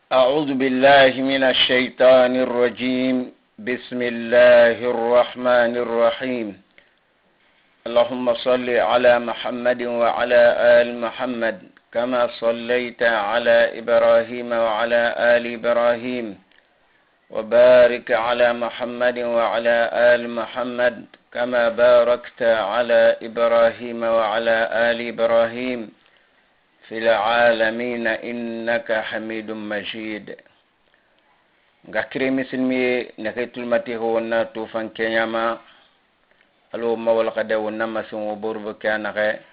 أعوذ بالله من الشيطان الرجيم. بسم الله الرحمن الرحيم. اللهم صل على محمد وعلى آل محمد كما صليت على إبراهيم وعلى آل إبراهيم، وبارك على محمد وعلى آل محمد كما باركت على إبراهيم وعلى آل إبراهيم في العالمين إنك حميد مجيد. Ngakire misilmiye nake tulmati ho wonna tufan keñama alo mawal kade wonna masin wo borbo ke naxe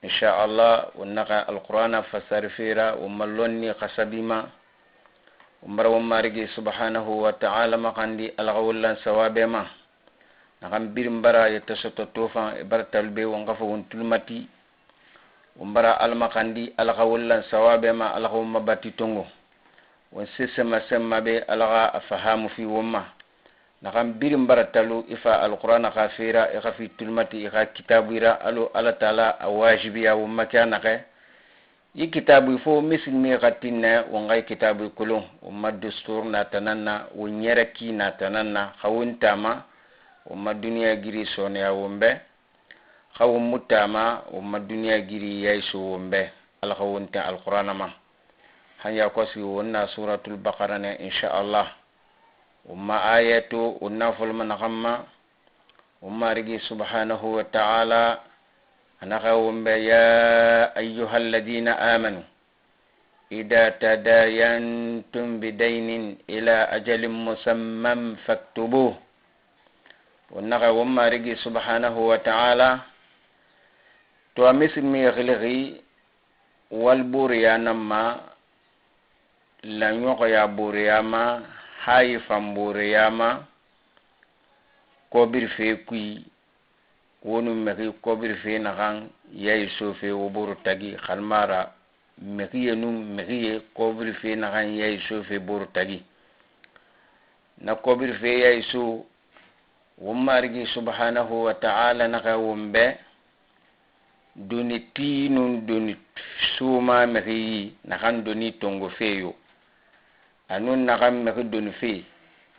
inchallah. Wonna xa alqur'ana fasari fera womma lonni xasabima wombara. Won marigi subhanahu wa ta'ala maxandi alaxa wollan sawabe ma naxan birin bara yette soto tofan e bara talbe won xa fo won tulmati wombara. Alamaxandi alaxa wollan sawabe ma alaxa wonma batti tongo won sesema semma be alaxa a fahamu fi wonma naxan birin bara talu ifa alqur'ana xa fera i xa fi tulmati i xa kitabuyira alo ala taala a wajibiya wonma ke a naxe yi kitabu fo misilmi xa tinne won xa kitabu kolon won ma dustur natanan na won ɲɛrɛ ki natanan na xa won tama won ma duniya giri soneya won bɛ xa won mu tama won ma duniya giri yayiso won bɛ. Ala xa won ten alqur'ana ma han ya kosi won na suratul baqara ne inchallah. Won ma ayatu won na folma naxan ma won marigi subhanahu wa ta'ala anaxa won bɛ: ya ayuha alladina amanu ida tadayantum bidaynin ila ajalin musamman faktubuh. Won naxa won marigi subhanahu wa ta'ala to a misilmi xilixi wal boriyanamma laɲoxoya boriyama hayi fanboriyama kobiri fe kui wonu mexi kobiri fe naxan yayi sofe wo boro tagi xanmara mexiye nu mexiye kobiri fe naxan yayi sofe boro tagi na kobiri fe yayi so. Won marigi subhanahu wa ta'ala naxa won bɛ doni tinun doni suma mexi naxan doni tongo feyo anun naxan mexi doni fe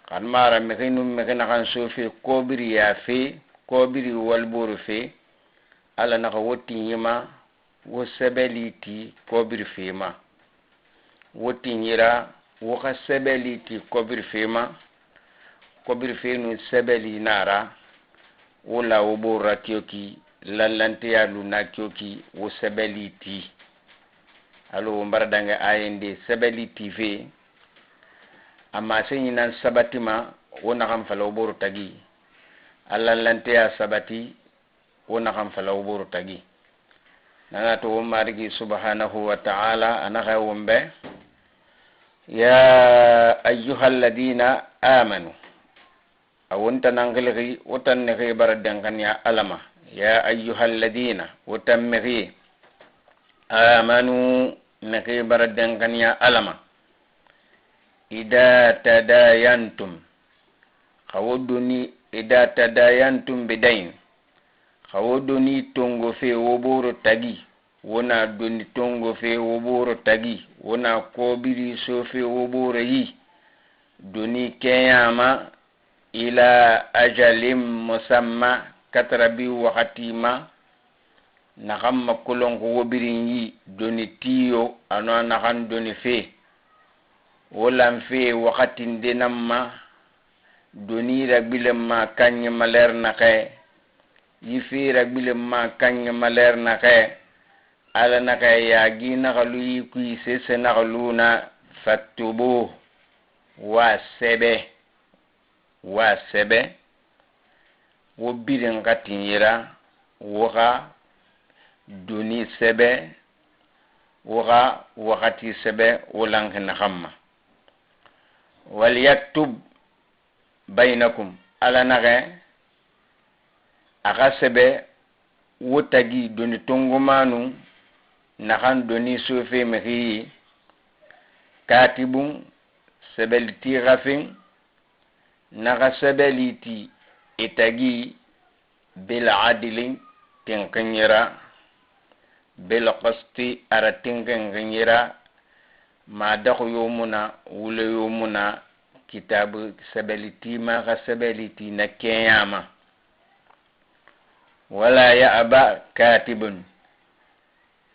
xanmara mexi nun mexi naxan sofe kobiri ya fe kobiri walboro fe. Ala naxa wo tiɲima wo sɛbɛli ti kobiri fe ma wo tiɲira wo xa sɛbɛli ti kobiri fe ma kobiri fe nu sɛbɛli nara wo la wo bora kiyoki lanlanteya lu na kiyoki wo sɛbɛli ti alo wo mbara ayende sɛbɛli ti fe amma se ɲinan sabatima wo naxan fala wo boro tagi a lanlanteya sabati wo naxan fala wo boro tagi nana to wo marigi subhanahu wa ta'ala a naxa won bɛ: ya ayuha alladina amanu a wontananxilixi wo tan nexi bara denkaniya alama ya ayuha alladina wo tan mexi amanu nexi bara denkaniya alama ida tadayantum xa wo doni ida tadayantum bidain xa wo doni tongo fe wo boro tagi wona doni tongo fe wo boro tagi wona kobiri sofe wo boro yi doni keɲama ila ajalin musamma katarabi waxati ma naxan ma kolonko wobirin yi doni tiyo ano naxan doni fe wo lan fe waxatinde nan ma doni ragbilen ma kanɲe maler naxe yi fe ragbilen ma kanɲe maler naxe ala naxe yagi naxalu yi kui sese naxaluna faktubu wa sɛbɛ wa sɛbɛ wo birin xa tiɲira wo xa doni sɛbɛ wo xa waxati sɛbɛ wo lanxi naxan ma walyaktub bainakum ala naxe a xa sɛbɛ wo tagi doni tongomanu naxan doni sofe mexi katibun sɛbɛli ti xafen naxa sɛbɛli ti i tagi bil adilin tinxiɲira bil qisti ara tinxinxiɲira. Ma daxu yo muna, wule yo muna, kitabu sebeli tima xa sebeli ti na keɲama. Wala ya'ba katibun,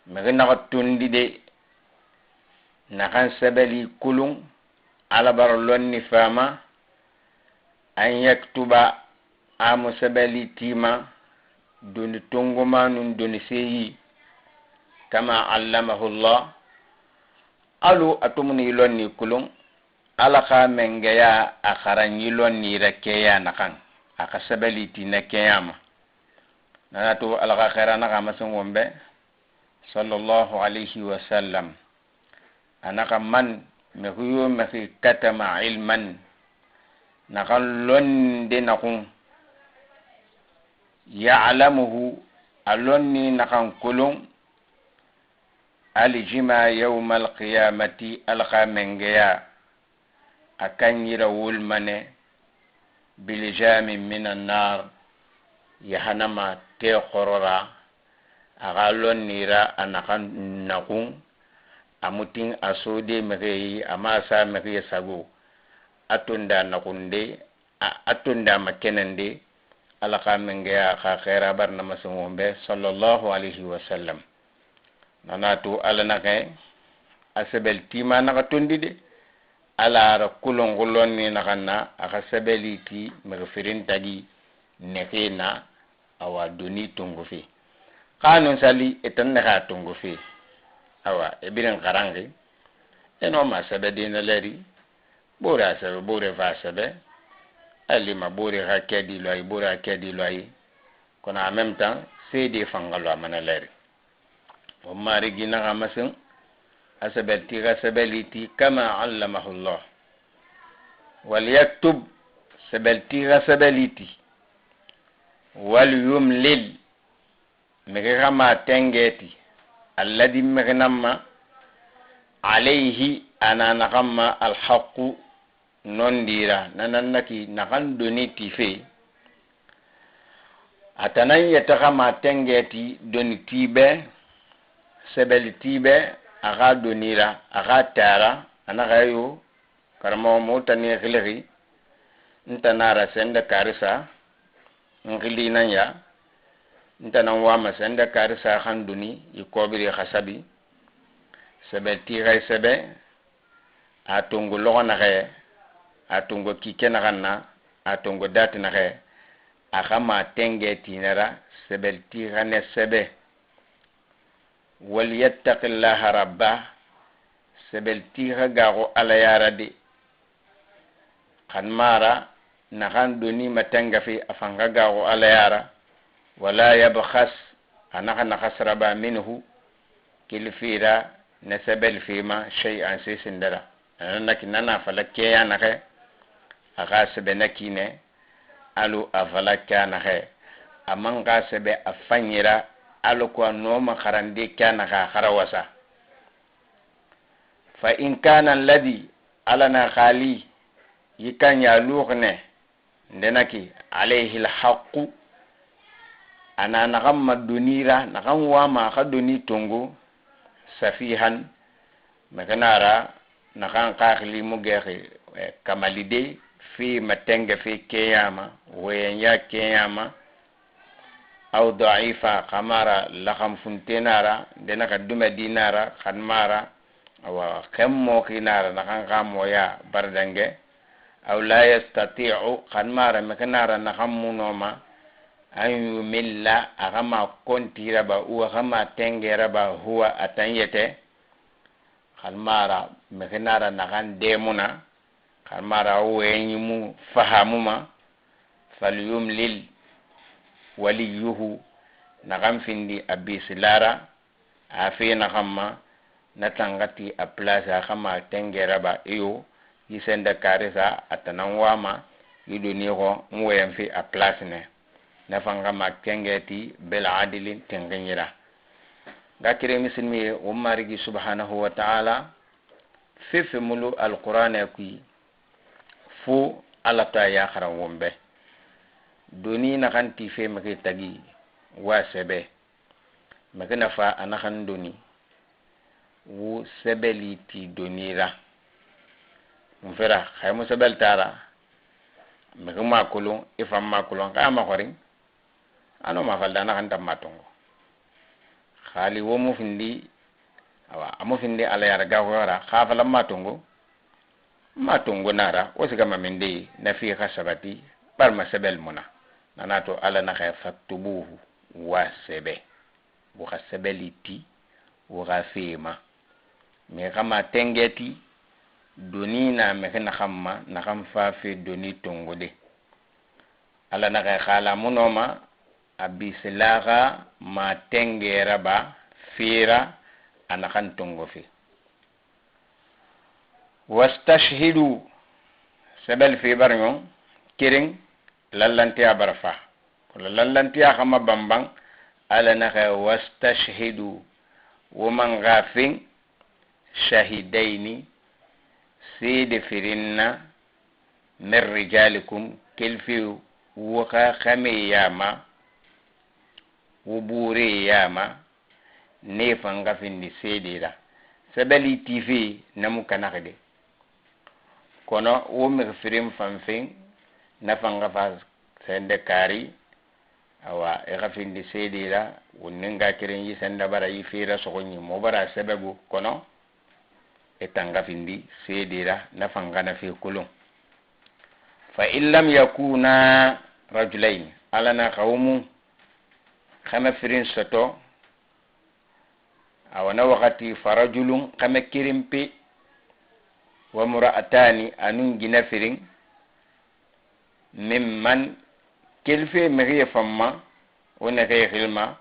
mixi naxa tondi de naxan sebeli kulun Ala bara lonni fama an yaktuba amu sebeli tima doni tongoma nun doni seyi kama allamahu llah alu atumuni lonni kulun Ala xa mengeya a xaran yi lonni ra keya naxan a xa sebeli ti na keɲama. Nana to Ala xa xera naxa masen wonbe sallallahu alayhi wa sallam anaxa man mixi yo mixi katama ilman naxan londe naxun ya'lamuhu a lonni naxan kolon aljima yawma alqiyamati Ala xa mengeya a kanyira wolmane bilijamin min annar yahanama te xorora a xa lonnira a naxan naxun a mutin a sode mixeyi a ma sa mixe sago a tonda naxunde a tonda ma kenende. Ala xa mengeya xa xera barna masenwon be sallallahu alayhi wa sallam. Nana to Ala naxe a sebel tima naxa tondi de Ala ara kulonxulonni naxan na a xa sebeli ti mixi firin tagi nexe na awa doni tongo fe xanun sali etan nexa tongo fe awa e birin xaranxi eno ma sebe dina leri bore a sebe bore fa sebe alima bore xa kedi loyi bore a kedi loyi kono en même temps sede fangalo a mana leri o marigi naxa masen a sebel ti xa sebeli ti kama allamahu llah wal yaktub sebel ti xa sebeli ti wal yumlil mixi xa ma tengeti alladi mixi namma alayhi ana naxanma alhaqu nondira nanannaki naxan doni ti fe atanan yete xa ma tengeti doni tibe sebeli tibe a xa donira a xa tara anaxa yo karamoxo mo tani xilixi ntanara sende karisa nxili nan ya ntanan wama sende karisa xan doni i kobiri xa sabi sebel ti xay sebe a tongo loxo naxe a tongo kike naxan na a tongo dati naxe a xa ma tenge tinara sebel ti xane sebe wal yattaqillaha rabba sebel ti xa gaxo Ala yara de xan mara naxan doni ma tenga fi a fan xa gaxo Ala yara wala yabkhas a naxa naxasraba minhu kilfira na sebel fima shay'an sesindara nanaki nana fala keya naxe a xa sebe na kine alu a fala kea naxe a man xa sebe a fanyira alu ko a noma xarande kea naxe a xara wasa fa in kana alladhi ala na xali yikan ya luxne ndenaki alayhi alhaqu ana naxan ma donira naxan wama xa doni tongo safihan mexenara naxan xaxili mu gexi kamalide fi ma tenge fi keyama woyenya keyama aw daifa xamara laxam funtenara ndenaka duma dinara xanmara awa xem moxinara naxan xa moya bardange aw la yastatiu xanmara mexenara naxan munoma an yumilla a xama kontiraba ou a xama tengeraba huwa a tan yete xanmara mexenara naxan demuna xanmara a woyeñimu fahamuma falyumlil waliyuhu naxan findi a bisilara a fe naxanma na tangati a place a xama tengeraba iyo yisenda karisa a tanan wama yidoni xo n woyen fi a place ne nafangama kengeti bel adilin tengeñira ga kire misilmi ye wo marigi subhanahu wa ta'ala fefe mulu alqur'ana kui fo Ala ta ya xaran wonbe doni naxan ti fe mexi tagi wa sebe mexi nafa a naxan doni. Wo sebeli ti doni ra mun fera xay mu sebeli tara mixi makulun i fan makulun xa maxorin ano ma falda naxan tan matongo xaali wo mu findi awa amu findi ala yara gaxoyora xa falan matongo matongo nara wo sigama minde na fi xa sabati barma sebel muna nanato ala naxa faktubuhu wa sebe wo xa sebeli ti wo xa fema me xama tengeti doni na mexi naxan ma naxan fafe doni tongode ala naxa xala munoma a bisilaxa ma tengera ba fera a naxan tongo fe wastashhidu sebel fe barñon keren lallantiya bara fa kono lallantiya xama banban ala naxa wastashhidu wo man xa fen shahidaini seede firinna min rijalikum kelfe wo xa xame yama wo bure yama ne fanga findi seede la sebeli tife namu kanaxe de kono wo mixi firin fanfen na fanga fa sende kari awa i xa findi seede la wonnin ga keren yi senda bara yi fera soxoɲi mo bara sebegu kono i tanga findi seede la na fanga na fe kolon fa in lam yakuna rajulain ala na xawmu xame firin soto awa na waxati fa rajulun xame kirin pe wa mura'atani anun gina firin mimman kelfe mixiye famma wo nexe xilma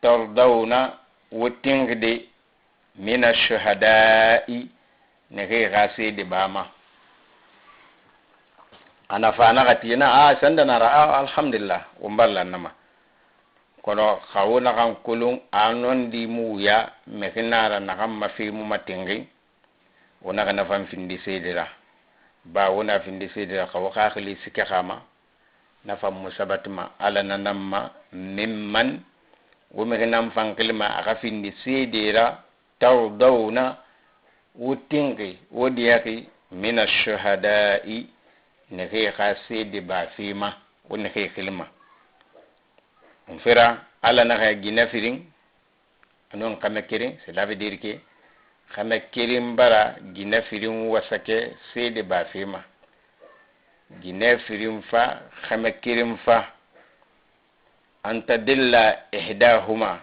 tardawna wo tinxide min ashuhada'i nexe xa sede bama ana fa naxati na a sandanara a alhamdulillah wo mballan kono xawo naxan kolon a nondi muya mexi nara naxan ma fe mu ma tinxi wo naxa nafan findi sedera ba wo na findi sedera xawo xaxili sikke xama nafan mu sabatima ala nanamma mimman wo mexi nan fanxilima a xa findi sedera tardawna wo tinxi wo diyaxi min ashuhada'i nexe xa sede ba fema wo nexe xilima on fera ala naxa gina firin anon xame kirin. Cela veut dire que xame kirin bara gina firin wasake sede ba fema gine firin fa xame kirin fa an tadilla ihdahuma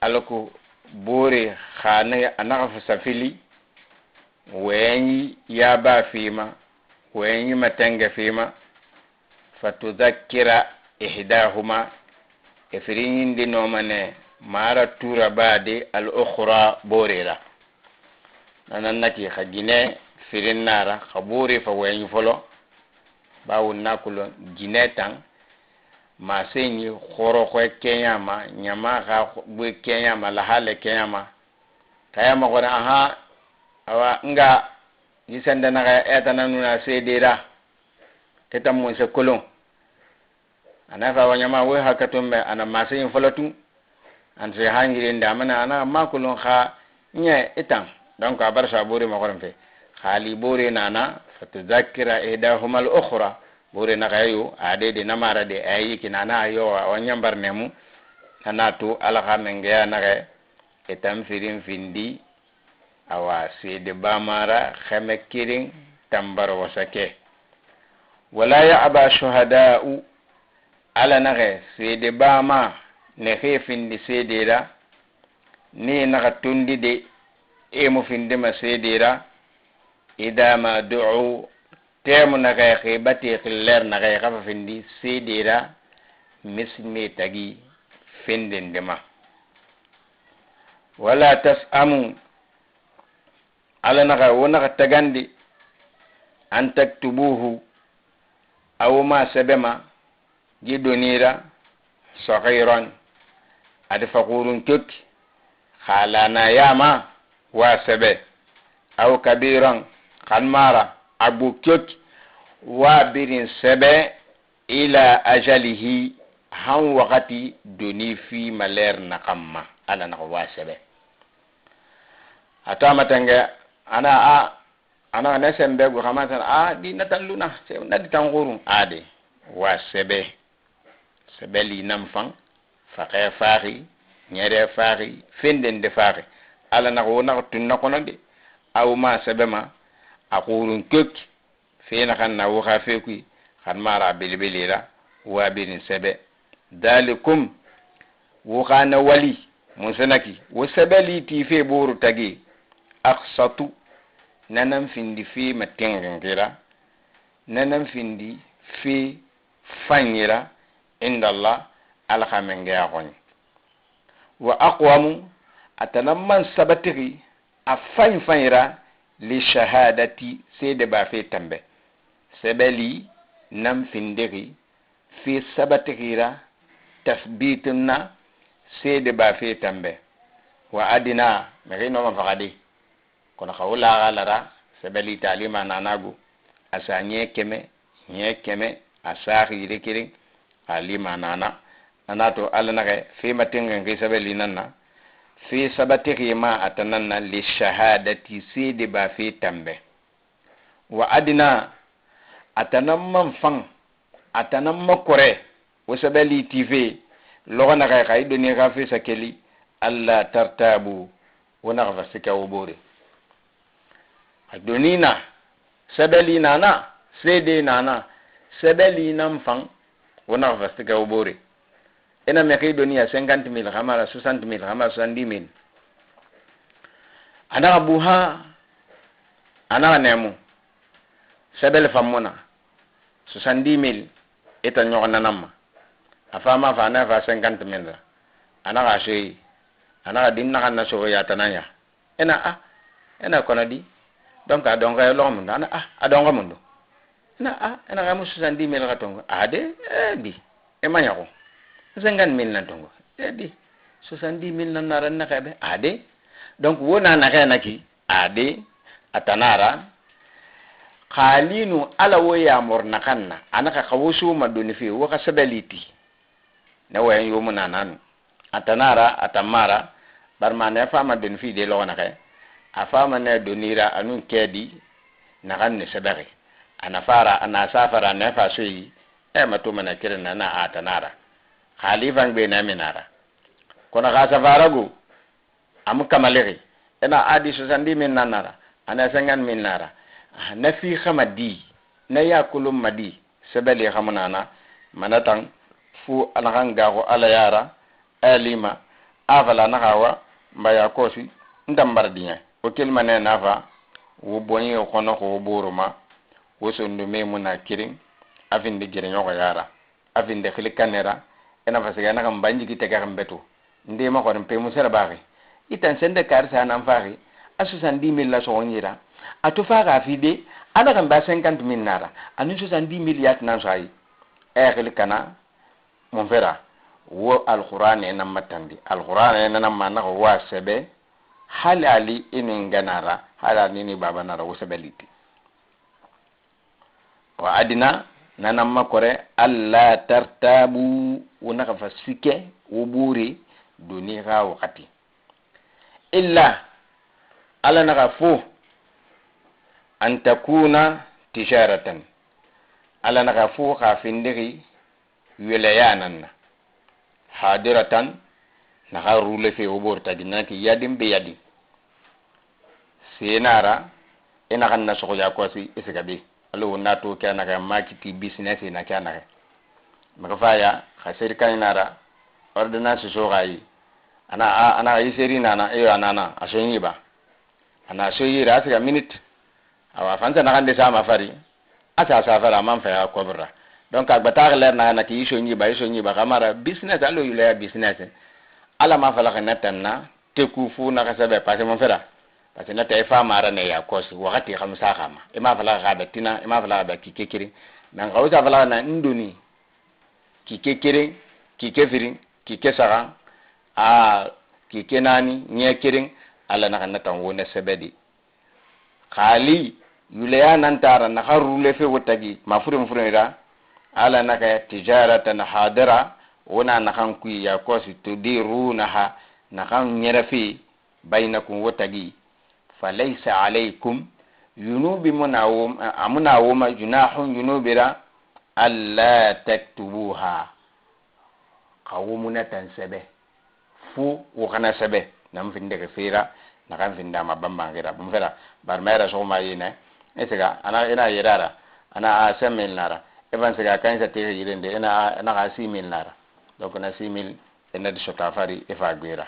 alako bore xane a naxa fusa fili wɛɲi yaba fima wɛɲi matenge fima fatudakkira ihdahuma e firiñindi nomane mara tura bade al ukhra borera nanan nati xa gine firin nara xa bore fa wɛɲi folo bawo nakulon gine tan maseñi xoroxoe keñama ñama xa gbe keñama lahale keñama kayama xore aha awa nga yisendanaxa etana nuna sedera etan mun se kolon ana fa wa ñama wo hakkatumbe ana maseñi folo tun an se hangirinde amana ana makulon xa ñe itan donc a barsa bore ma xoren fe xaali bore nana fatudhakkira ihdahuma al ukhra bore naxayo ade de namara de ayi nana ayo awa ñambar nemu nana tu ala xa mengeya naxe itan firin findi awa sede bamara xeme kirin tambar wasake wala ya'ba shuhada'u ala naxe sede bama nexe findi sedera ni naxa tondi de emu findima sedera ida ma du'u temu naxe xibati xiller naxe xafa findi sedera misme tagi findindima wala tas'amu ala naxa wo naxa tagandi an taktubuhu awo ma sebema gi donira sagiran adi fakurun tokki xalana yama wa sebe aw kabiran xan mara abu tokki wa birin sebe ila ajalihi han wakati doni fi maler naxamma ala naxa wa sebe. Ata matanga ana a ana na sembe go xamatan a di natalluna nadi tanxurun ade wa sebe sebeli nam fan faxe faaxi ɲɛrɛ faaxi fendende faaxi ala naxa wo naxa tunna kono de aw ma sebe ma a xurun kek fe naxan na wo xa fe kui xan mara belebele ra wa birin sebe dalikum wo xana wali mun senaki wo sebeli ti fe boru tagi aqsatu nanan findi fe ma tengengira nanan findi fe fanyira inda Allah ala xamenge a xoñi wa aqwamu atanan man sabatixi a fañ fañira li shahadati sede ba fe tambe sebeli nan findixi fe sabatixira tasbitin na sede ba fe tambe wa adina mexi noma faxadi kono xa wo laxa lara sebeli talima nanagu a sa ɲe keme ɲe keme a saxire keren a lima nana anato ala naxe fe matengenxi sebeli nan na fe sabatixi ma ata nan na li shahadati sede ba fe tambe wa adina atanan man fan atanan ma kore wo sebeli ti fe loxo naxe xa i doni xa fe sakeli alla tartabu wo naxa fa sika wo bore a doni na sebeli nana sede nana sebeli nan fan wo naxa fa sika wo bore ena mexi doni a 50 000 xamara 60 000 xamara 70 000 anaxa bu ha anaxa nemu sebele fammuna 70 000 ita ɲoxo nananma a fama fa ana fa 50 000 ra anaxa soyi anaxa din naxan na soxo yatananya ena a ena kono di donc a donka loxo mundu ana a a donka mundu ena a ena xamu 70 000 xa tongo ade e di e mañaxu 50 000 nan tongo e di 70 000 nan nara naxebe ade donc wo na naxe naki ade a tanara xaalinu ala wo yamor naxan na a naxa xa wo suma doni fe wo xa sebeliti ne wayen yomu nananu a tanara a tammara bari ma ne fama doni fi de loxo naxe a fama ne donira anun kedi naxan ne sebexi ana fara ana safara ne fa soyi e ma tumana kirina na a tanara xalifan gbe na minara kono xa safaragu amu kamalixi ena adi 70 000 nanara ana 50 000 nara na fi xama di na yakulum ma di sebeli xamunana manatan fu anaxan gaxu ala yara alima afala naxawa mbaya kosi ntan mbara diɲɛ wo kelima ne nafa wo boɲe xono xo wo boruma wo sondume mu na kirin a findi gereɲoxo yara a findi xili kanera ena fasige naxa mbanjigi tegaxin betu ndema xorin pe mu sere baxi itan sende karisa nan faxi a 70 000 la soxoɲira a to faxa fi de a naxan ba 50 000 nara anin 70 000 yatinan so ayi e xili kana mun fera wo alqur'ane nan matandi alqur'ane nan ma naxa wa sebe hali ali inin ganara hali ali ni baba nara wo sebeliti wa adina nanan makore alla tartabu wo naxa fa sike wo buri doni xa waxati illa ala naxa fo an takuna tijaratan ala naxa fo xa findixi weleyanan na hadiratan naxa rule fe wo bori tagi nanaki yadin be yadin senara i naxan na soxoya kosi i siga be alo wo nato ke naxa makiti business na ke naxa maxa faya xa seri kañinara ordonnance soxayi ana a ana i seri nana eyo anana a soñiba ana soyira a siga minute awa fansa naxande sama fari a sa safara a man faya kobra donc a gbataxe ler naxa naki i soñiba i soñiba xamara business alo yuleya business ala ma falaxe na tanna teku fu naxa sebe parce que mon fera parce que nata i famara ne ya kosi waxati xam saxama i ma falaxe xa be tina i ma falaxe be kike kirin mais xa wo sa falaxe na ndoni kike kirin kike firin kike saxan a kike naani ɲɛ kirin ala naxa natan wo ne sebe di xaali yuleya nantara naxa rule fe wo tagi ma furin furinra ala naxa tijaratan hadira wona naxan kui ya kosi tudirunaha naxan ɲɛrɛfe bayinakum wo tagi Falaysa alaykum yunubi muna amuna woma junahun yunubira alla taktubuha xa wo muna tan sɛbɛ fo wo xana sɛbɛ nan findixi fera naxan findama banbanxira bun fera bari mayra sogoma yene e siga ana ina yerara ana a 5000 nara e fan siga kansa te yirende ina naxa 6000 nara. Donc na 6000 ena di sota fari e fa gbera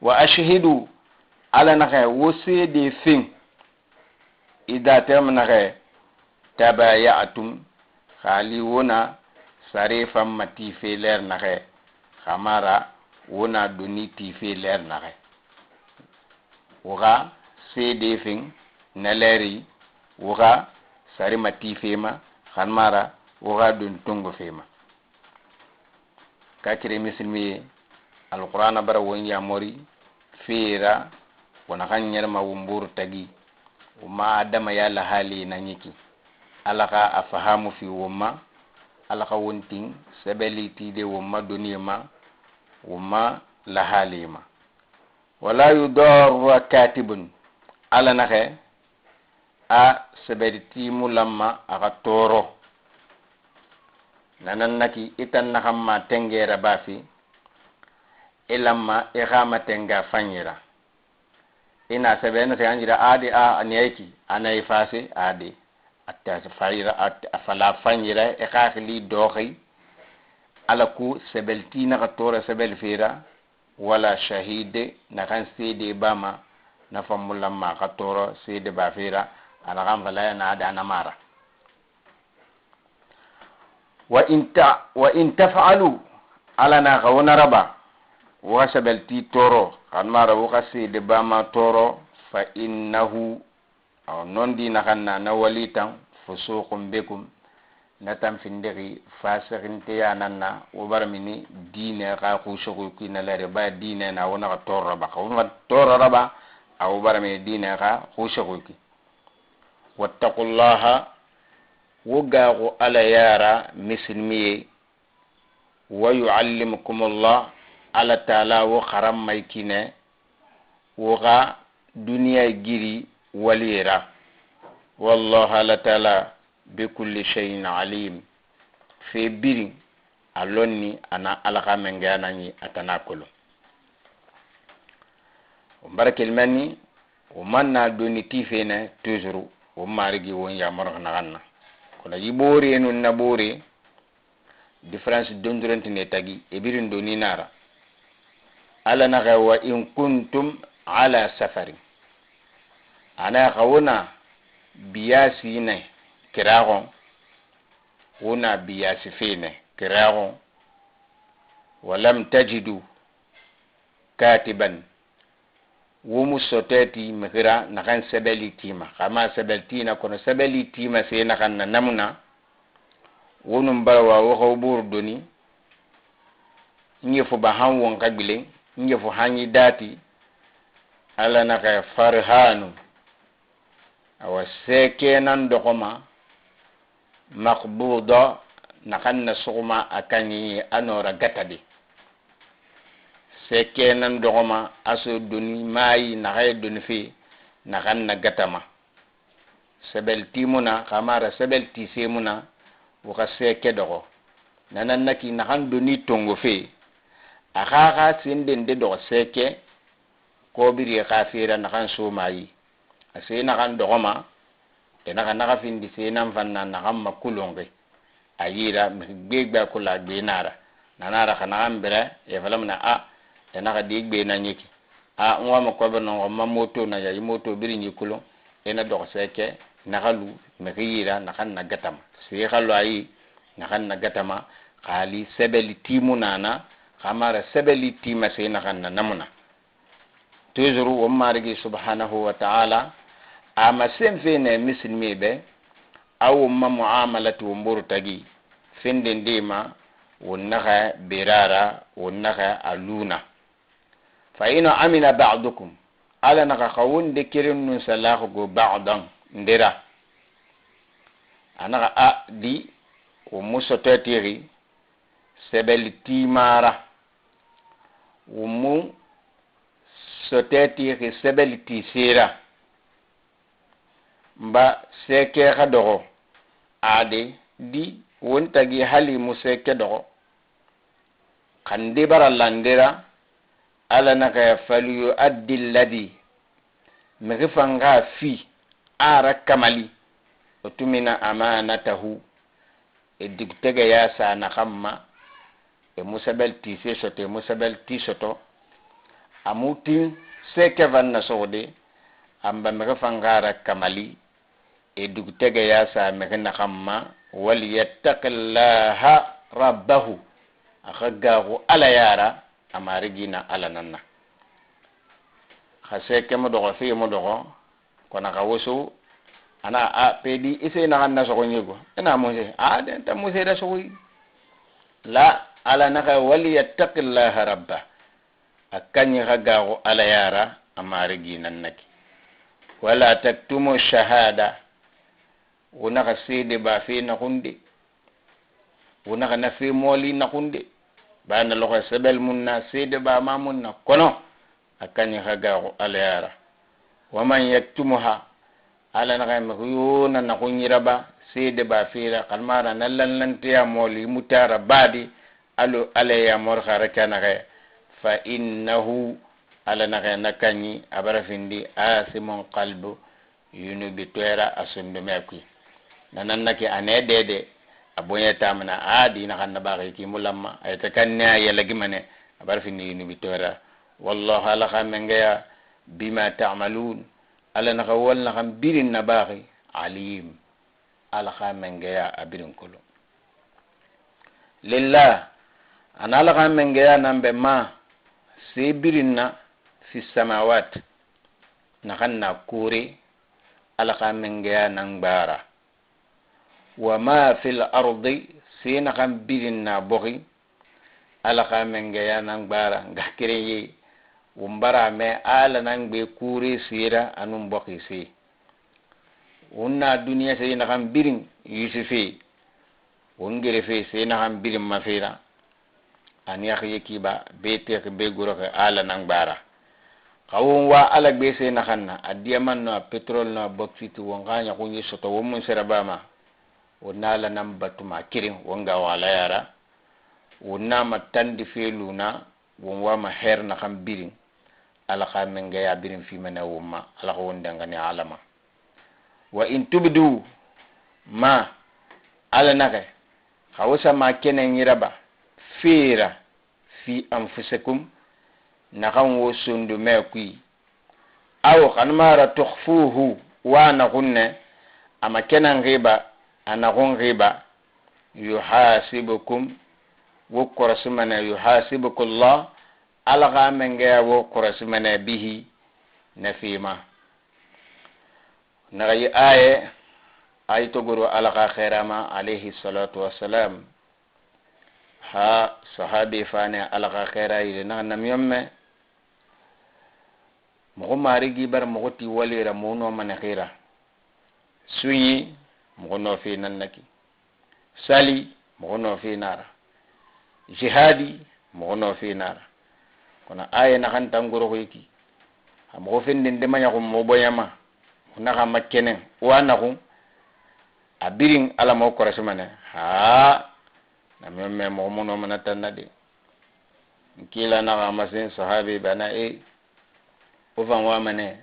wa ashhidu ala naxe wo seede fin ida tem naxe tabayatum xali wona sare famma tife ler naxe xamara wona doni tife ler naxe woxa seede fin na leri woxa sare ma tife ma xanmara woxa doni tongo fema kakire misilmiye alqur'ana bara won yamori feera wona xan ɲerma won tagi woma adama ya lahali na ñiki ala xa a fahamu fi wonma ala xa wontin sebeli tide wonma doniye ma wonma lahali ma wala yudarra katibun ala naxe a sebeli timu lamma axa toro nanan naki itan naxan ma tengera bafi i lamma i xama tenga fanyira ina sebe na se anjira adi a aniyaki ana ifase adi atta fayira a fala fanyira e xaxili doxi ala ku sebelti naxa tora sebel fera wala shahide naxan sede bama na fammulamma xa toro sede ba fera ana xan falaya na adi ana mara wa in taf'alu ala na xawona raba wo xa sebelti toro xan mara wo xa sede bama toro fa innahu awa nondi naxan na na wali tan fusuqum bikum na tan findixi fasixinteya nan na wo bara mini diine xa xusuxu kina lere ba diine na wo naxa toro raba xa wo toro raba awo bara mini diine xa xusuxu ki. Wattaqullaha wo gaxu ala yara misilmiye wa yuallimukumullah ala taala wo xaranmay kine wo xa duniya giri waliyera wallahu ala taala bikulli shay'in alim fe birin a lonni ana ala xa menge anañi atana kolo o mbarakel mani wo man na doni tifene toujours wo marigi won yamorox naxan na kono yi ɓore nun na ɓore différence dondorantine tagi e birin doni nara ala naxa wa in kuntum ala safarin ana xa wona biyasine kiraxon wona biyasi fene kiraxon walam tajidu katiban womu soteti mixira naxan sebeli tima xama sebel tina kono sebeli tima se naxan na namuna wonum barawa wo xaw ɓoru doni ñefo ba han won xa gbilen ñefo hanñi dati ala naxa farhanu awa sekenan doxoma maqbuda naxan na suxuma a kañiñi a nora gatadi sekenan doxoma aso doni mayi naxaye doni fe naxan na gatama sebel timuna xamara sebel tisemuna woxa seke doxo nanan naki naxan doni tongo fe a xa xa senden de doxo seke kobiri xa fera naxan somayi a se naxan doxoma e naxa naxa findi se nan fanna naxan ma kulonxe a yira mixi gbegbe kula gbe nara nanara xa naxan bira e falamana a e naxa di gbe na ñiki a n wama kobe nonxo ma moto na yayi moto biri ñi kulon e na doxo seke naxa lu mixi yira naxan na gatama se xa lo ayi naxan na gatama xaali sebeli timunana xamara sebeli tima se naxan na namuna toujours won marigi subhanahu wa ta'ala ama sen fene misilmi be awo ma muamalati won boru tagi fende ndema won naxa berara won naxa a luna fa ina amina ba'dukum ala naxa xawunde keren nun salaxu go ba'dan ndera anaxa a di wo mu sototiri sebeli timara wo mu Sɔtɛ tixi sebeli tisera nba seke xa doxo ade di won tagi hali mu seke doxo xande bara landera. Ala naxa falyuaddi alladi mixi fanga fi ara kamali otumina amanatahu e dugutege ya sa naxan ma e musabel tise soto e musabel ti soto amutin seke van na sogode amba mixi fangara kamali e dugutege ya sa mixi naxan ma. Walyattaqillaha rabbahu axa gaxu Ala yara amarigina Ala nanna xa seke mu doxo fi mu doxo kono xa woso ana a pedi ise naxan na soxo ñego ina muse a den ta muse da soxoyi la. Ala naxa walyattaqillaha rabba a kañi xa gaxu Ala yara amarigi nan naki. Wala taktumu shahada wo naxa seede ba fe naxunde wo naxa na fe mooli naxunde bana loxo sebel mun na seede ba ma mun na kono a kañi xa gaxu Ala yara. Waman yaktumuha Ala naxa mexu yona naxuñiraba seede ba fera xanmara na lanlanteya mooli mutara baadi alo Ala yamor xara kanaxe fa innahu Ala naxe na kañi abara findi asimun qalbu yunubi toera a sundume kui nanan nake ane dede a boñe tamana a dina xan na baxi ki mulamma ayta kanne a yelagimane abara findi yunubi toera. Wallahu Ala xa mengeya bima tamalun Ala naxa wol naxan birin na baxi alim Ala xa mengeya a birin kolo lillah ana Ala xa mengeya nambe ma se birin na fi samawat naxan na kore Ala xa mengeya nan gbara wa ma fil ardi se naxan birin na boxi Ala xa mengeya nan gbara nga kereye won bara me Ala nan gbe kure sera anun boxi se won na duniya se naxan birin Yusufe won gerefe se naxan birin ma fera ani yaxiye kiba be texi be goroxe Ala nan gbara xa won wa Ala gbe se naxan na a diamant no a pétrole no a bauxite won xa ɲaxunye soto won mun serabama won na Ala nan batuma kirin won ga wala yara won nama tandi feluna won wama her naxan birin Ala xa mengeya birin fimene wonma Ala xa won dengani alama. Wa in tubdu ma Ala naxe xa wo sama kenen yiraba fera fi anfusikum naxan wo sondu me kui aw xanmara tukhfuhu wa naxunne ama kenan xiba a naxun xiba yuhasibukum wo korosimane yuhasibukullah Ala xa mengeya wo korosimane bihi na fima naxayi aye ay togoro Ala xa xerama alayhi salatu wassalam ha sahabe fane Ala xa xera yire naxa namiyomme moxo marigi bara moxo ti walira mo no mane xira suñi moxo no fi nan naki sali moxo no fi nara jihadi moxo no fi nara kono aye naxan tangoroxoy ki xa moxo fendin demañaxum mo boñama naxa ma kenen wa naxun a birin Ala mo korosimane ha namiyomme moxo muno mana tanna de nkila naxa masin sahabi bana e wo fan wamane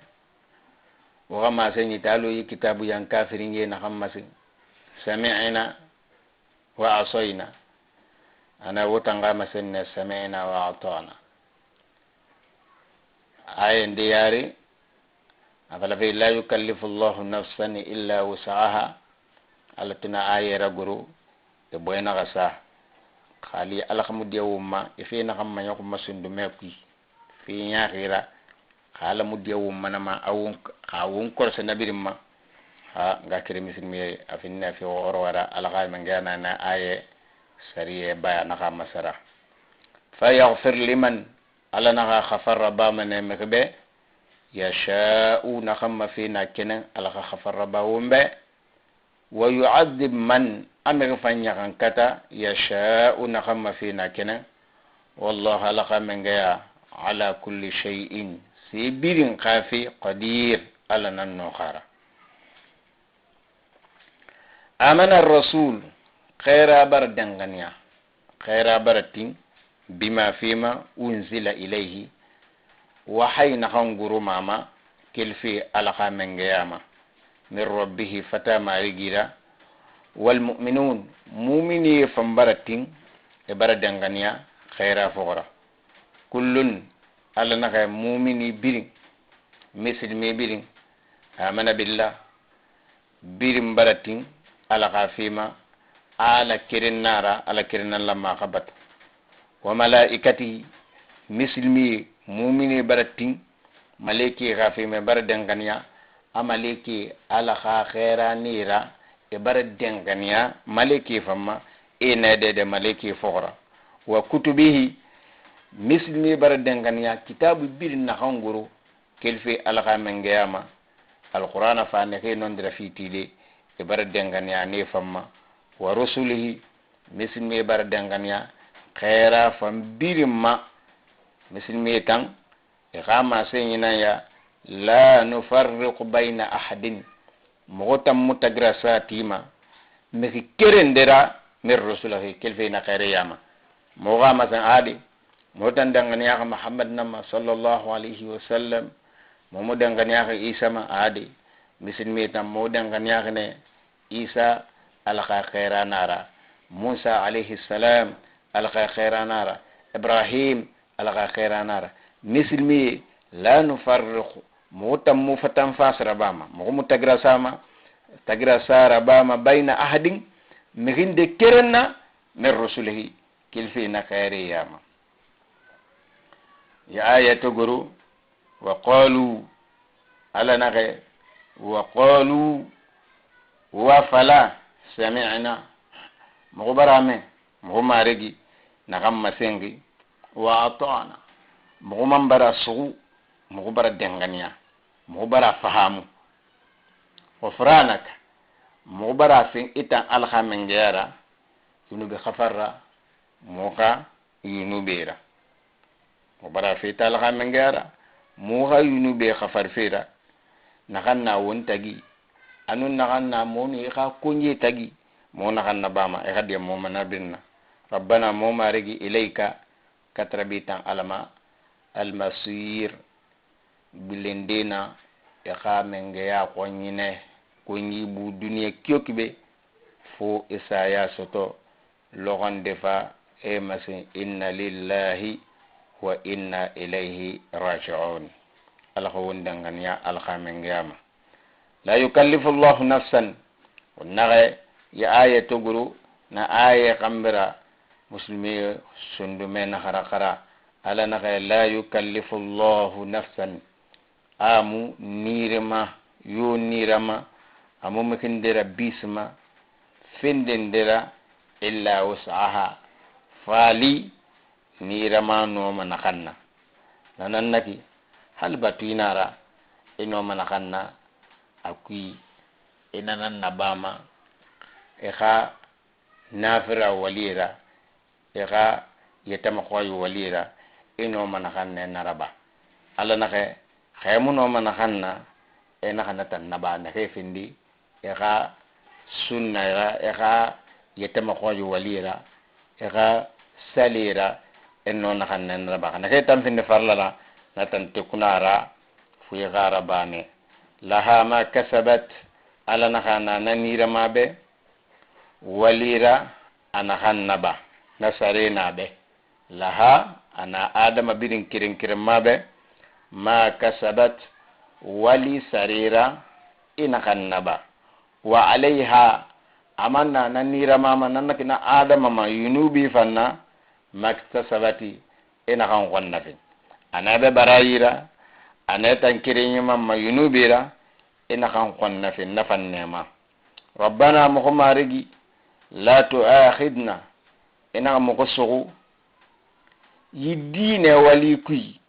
wo xa mase ñitalo yi kitabu yan kafirin ye naxan masin sami'ina wa asoyna ana wo tanga masin ne sami'ina wa atana aye ndi yari afala fe la yukallifu llahu nafsan illa wusaha Ala tuna aye raguru e boynaxa sa xali Ala xamu diya wumma e fe naxan mañaxuma sundume kui fe ñaxira xa ala mu diya wummanama awun xa wun korose nabirin ma ha nga kere misilmiye a finne fi orowara Ala xa mengena na aye sariye baya naxa masara fa yaghfir liman Ala naxa xafarra bamane mexe be yasha'u naxan ma fe na kenen Ala xa xafarra ba wonbe wa yu'adhib man amexe fan ɲaxan kata yasha'u naxan ma fe na kenen wallahu Ala xa mengeya ala kulli shay'in. Se birin xafe qadir Ala nan no xara. Amana rasul xeera bara danganiya xeera bara tin bima fima unzila ilayhi waxay naxan guru mama kelfe Ala xa mengeyama min rabbihi fata marigira wal mu'minun mumini fambara tin e bara danganiya xeera foxora kullun Ala naxa mumini birin misilmi birin amana billah birin bara tin Ala xa fima ala keren nara ala kerennan lamma xa batu wa malaikatihi misilmi mumini bara tin maleki xa fima bara danganiya a maleki Ala xa xeranira e bara danganiya maleki famma e nedede maleki foxora wa kutubihi misilmi bara danganiya kitabu birin naxan guru kelfe Ala xa mengeyama alqur'ana fa nexe nondira fitile e bara danganiya ne famma wa rusulihi misilmi bara danganiya xeera fan birin ma misilmi tan e xa maseñinaya la nufarriqu bayna ahadin moxo tan mu tagira satima mexi kerendera min rusulihi kelfe na xeereyama moxo xa masen adi moxo tan danganiyaxa Muhammad nama sallallahu alayhi wa sallam momo danganiyaxa Isa ma adi misilmi tan mo danganiyaxine Isa Ala xa xeeranara Musa alayhi salam Ala xa xeeranara Ibrahim Ala xa xeeranara misilmi la nufarriqu moxo tan mu fatan fasarabama moxo mu tagira sama tagira sarabama bayna ahadin mixinde kerenna min rusulihi kilfe na xeereyama ya aya togoro wa qalu Ala naxe wa qalu wa fala sami'na moxo barame moxo maregi naxan masengi wa ata'na moxo man bara suxu moxo bara denganiya moxo bara fahamu ghufranaka moxo bara fen itan Ala xa mengeyara yunubi xafarra moxo xa yunubera moxo bara fe ita Ala xa mengeyara moxo xa yunube xafar fera naxan na won tagi anu naxan na monu i xa konje tagi mo naxan na bama i xa diya moma nabirna rabbana mo marigi ilayka katrabi tan Alama almasir bilendena i xa mengeya xoñine koñibu duniya kiyo kibe fo isaya soto loxonde fa e masin inna lillahi wa inna ilayhi rajiun Ala xa won danganiya Ala xa mengeyama la yukallifu llahu nafsan o naxe ya aya toguru na aya xambira muslimi sundume naxara xara Ala naxe la yukallifu llahu nafsan amu nirema yo nirama amu mexindera bisma fendendera illa wusaha faali nirama noma naxanna nanan naki hal batuinara i noma naxanna a kui i nanan nabama i xa nafira walira i xa yetamaxoyi walira i noma naxanna i naraba Ala naxe xemu noma naxanna i naxana tan naba naxe findi i xa sunnayra i xa yetamaxoyi walira i xa salira i no naxanna i naraba naxe tan findi farlala na tan tekunara fo i xa rabane laha ma kasabat Ala naxa na na nirama be walira a naxan naba na sarena be laha ana adama birin kirin kirin ma be ma kasabat wali sarira i naxan naba wa alayha amanna na niramama nannaki na adama ma yunubi fanna maktasabati i naxan xonna fin ana be barayira ana tan kiriñiman ma yunubira i naxan xonna fin nafan nema rabbana moxo marigi la tuakhidna i naxa moxo suxu yi diine wali kuy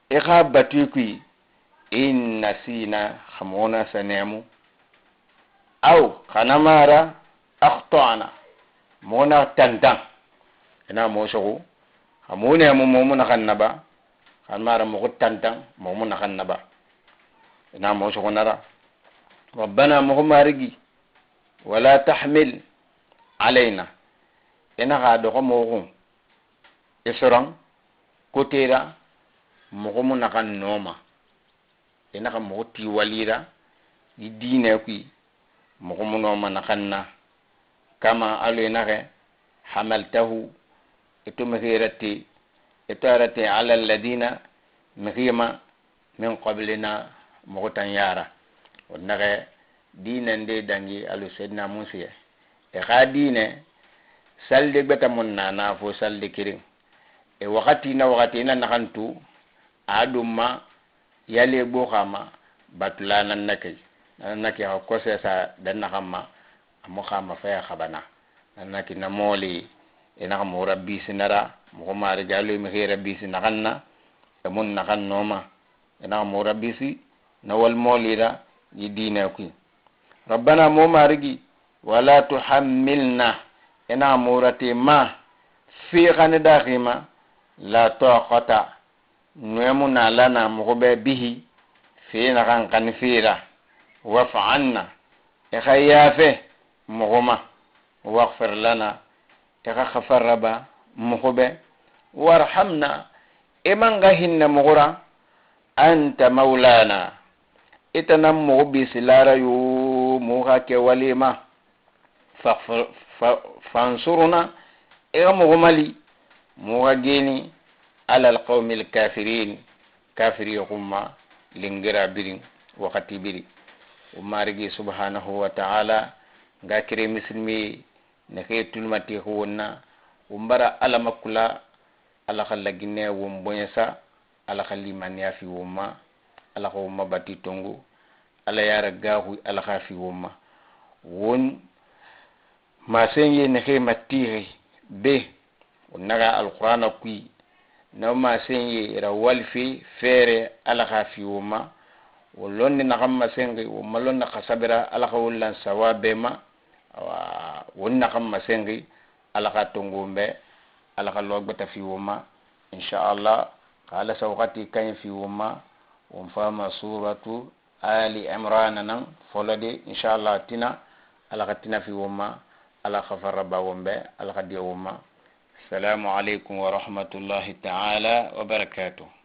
i xa batu kuy in nasina xamona sanemu aw xana mara akhtana moxona tantan ina mo suxu xamunemu momu naxan naba. Xan mara moxo tantan moxo mu naxan naba ina moxo soxonara. Rabbana, moxo marigi, wala tahmil alayna, ina xa doxo moxo xun i soran kotera moxo mu naxan noma, ina xa moxo tiwalira i diine kui moxo mu noma naxan na kama alo inaxe hamaltahu ito mixi rati ito arati ala alladina mixima min qablina moxo tan yara. O naxe diine nde dangi alu Seydina Musiye e xa diine salde gbeta mun nana fo salde kirin e waxati na waxati ina naxan tu a ɗumma yale gboxama batula nan nakei nan naki xa kose sa dan naxan ma amo xama faya xabana nan naki na mooli ina xa moxo rabbisinara moxo marigi alo mixi rabbisi naxan na e mun naxan noma ina xa moxo rabbisi na wal moolira yi diine kui. Rabbana, mo marigi, wala tuhammilna, ina xa morate ma fi xane daxima la taqata nuwemu na lana moxo be bihi fe naxan xani fera waf anna, i xa yafe moxo ma, waghfir lana, i xa xafarraba moxo be, warhamna, i man xa hinna moxo ra, anta maulana, ita nan moxo bisilara yo moxo xa kewalema fansuruna, i xa moxo mali moxo xa geni ala alqawmi alkafirin, kafiri xunma lingira birin waxati biri. O marigi subhanahu wa ta'ala nga kere misilmi nexe tulmati wonna won bara Ala makula, Ala xa laginɛ won boɲɛ sa, Ala xa limaniya fi won ma, Ala xa won ma bati tongu, Ala yara gaxui, Ala xa fi won ma won masen ye nexe matixi be won naxa alqur'ana kui na masen ye ra walfe fere, Ala xa fi won ma wo lonni naxan masenxi wo ma lonna xasabira, Ala xa won lan sawabe ma, awa won naxan masenxi, Ala xa tongo be, Ala xa logbeta fi won ma, inchallah. Xa Ala sa waxati kaɲi fi won ma won fama suratu Ali Imrana nan folo de, inchallah. Tina Ala xa tina fi won ma, Ala xa faraba won be, Ala xa diya won ma. Assalamu alaikum wa rahmatullahi taala wa barakatuh.